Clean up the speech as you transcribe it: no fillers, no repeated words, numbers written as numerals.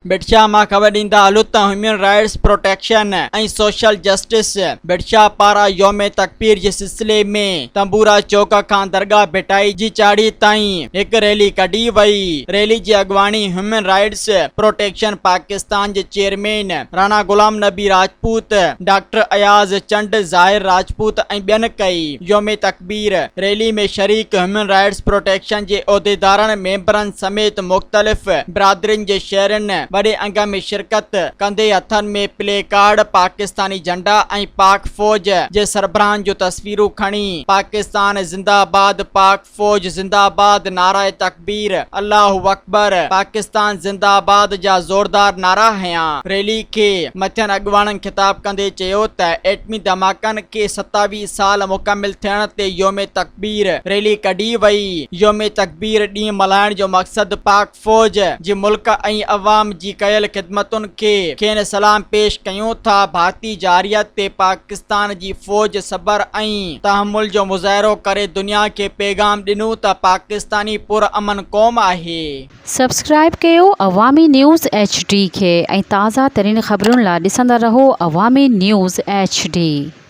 ڀٽشاهه مان خبر ڏيندا هلون ته human rights protection ۽ social justice Bhitshah پاران يوم تڪبير جي سلسلي ۾ تنبورا چوڪ کان درگاهه ڀٽائي جي چاڙهي تائين هڪ ريلي ڪڍي وئي. ريلي جي اڳواڻي هيومن رائٽس پروٽيڪشن پاڪستان جي چيئرمين راڻا غلام نبي راجپوت، ڊاڪٽر اياز چنڊ، ظاهر راجپوت ۽ ٻين ڪئي. يوم تڪبير ريلي ۾ شريڪ هيومن رائٽس پروٽيڪشن جي عهديدارن، ميمبرن سميت مختلف برادرين جي شهرين وڏي انگ ۾ شرڪت ڪندي هٿن ۾ پلي ڪارڊ، پاڪستاني جهنڊا ۽ پاڪ فوج جي سربراهن جون تصويرون کڻي پاڪستان زنده آباد، پاڪ فوج زنده آباد، نعره تڪبير، الله اڪبر، پاڪستان زنده آباد جا زوردار نعرا هنيا. ريلي کي مٿين اڳواڻن خطاب ڪندي چيو ته ايٽمي ڌماڪن کي 27 سال مڪمل ٿيڻ تي يوم تڪبير ريلي ڪڍي وئي، يوم تڪبير ڏينهن ملهائڻ جو مقصد پاڪ فوج جي ملڪ ۽ عوام جي ڪيل خدمتن کي کين سلام پيش ڪيون ٿا، ڀارتي جارحيت تي پاڪستان جي فوج صبر ۽ تحمل جو مظاهرو ڪري دنيا کي پيغام ڏنو ته پاڪستاني پر امن قوم آهي. سبسڪرائيب ڪيو عوامي نيوز ايڇ ڊي کي ۽ تازه ترين خبرن لا ڏسندا رهو عوامي نيوز ايڇ ڊي.